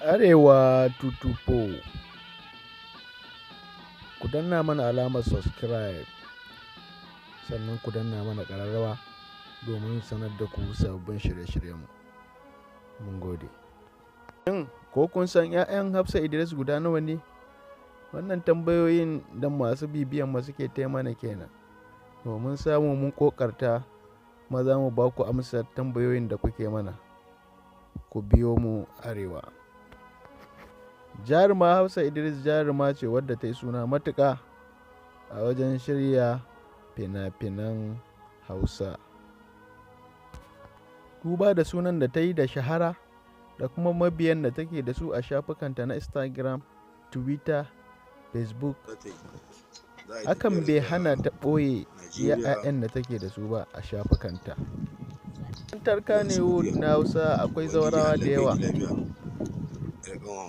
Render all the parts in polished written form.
Arewa 224. Ku danna mana alamar subscribe, sannan ku danna mana ƙararrawa domin sanar da ku sababbin shirye-shiryenmu. Mun gode. Shin ko kun san 'ya'yan Hafsa Idris guda nawa ne? Wannan tambayoyin da masu bibiyan mu suke ta mana kenan. Domin samu mun ƙoƙarta maza mu ba ku amsar tambayoyin da kuke mana. Ku biyo mu Arewa. Jaruma Hafsa Idris jaruma ce wadda ta yi suna matuƙa a wajen shirya fina-finan Hausa. Duba da sunan da ta yi da shahara da kuma mabiyan da take da su a shafukanta na Instagram, Twitter, Facebook. Hakan bai hana ta ɓoye iya 'ya'yan da take da su ba a shafukanta. Masana'antar Kannywood na Hausa akwai zawarawa da yawa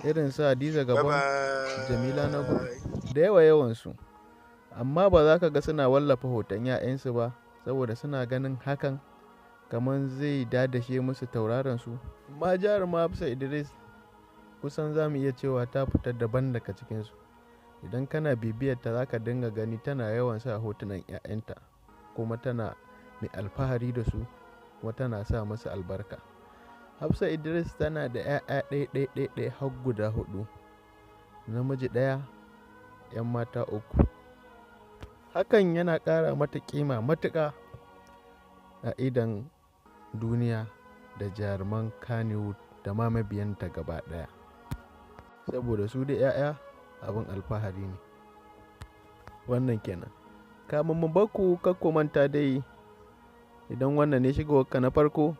irin su Hadiza Gabon, Jamila Nagudu da yawa yawansu. Amma ba za ka ga suna wallafa hoton 'ya'yansu ba saboda suna ganin hakan kamar zai dadashe musu tauraronsu. Amma jaruma Hafsa Idris kusan za mu iya cewa ta fita daban daga cikinsu. Idan kana bibiyarta za ka dinga gani tana yawan sa hotunan 'ya'yanta kuma tana mai alfahari da su kuma tana sa musu albarka. Hafsa Idris tana da 'ya'ya ɗai-ɗai-ɗai har guda huɗu, namiji ɗaya, 'yan mata uku. Hakan yana ƙara mata ƙima matuƙa a idon duniya da jaruman Kannywood da ma mabiyanta gaba ɗaya. Saboda su dai 'ya'ya abin alfahari ne. Wannan kenan. Kamun mu barku, kar ku manta dai, idan wannan ne shigowarka na farko,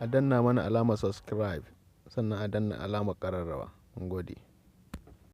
a danna mana alamar subscribe sannan a danna alamar ƙararrawa. Mun gode.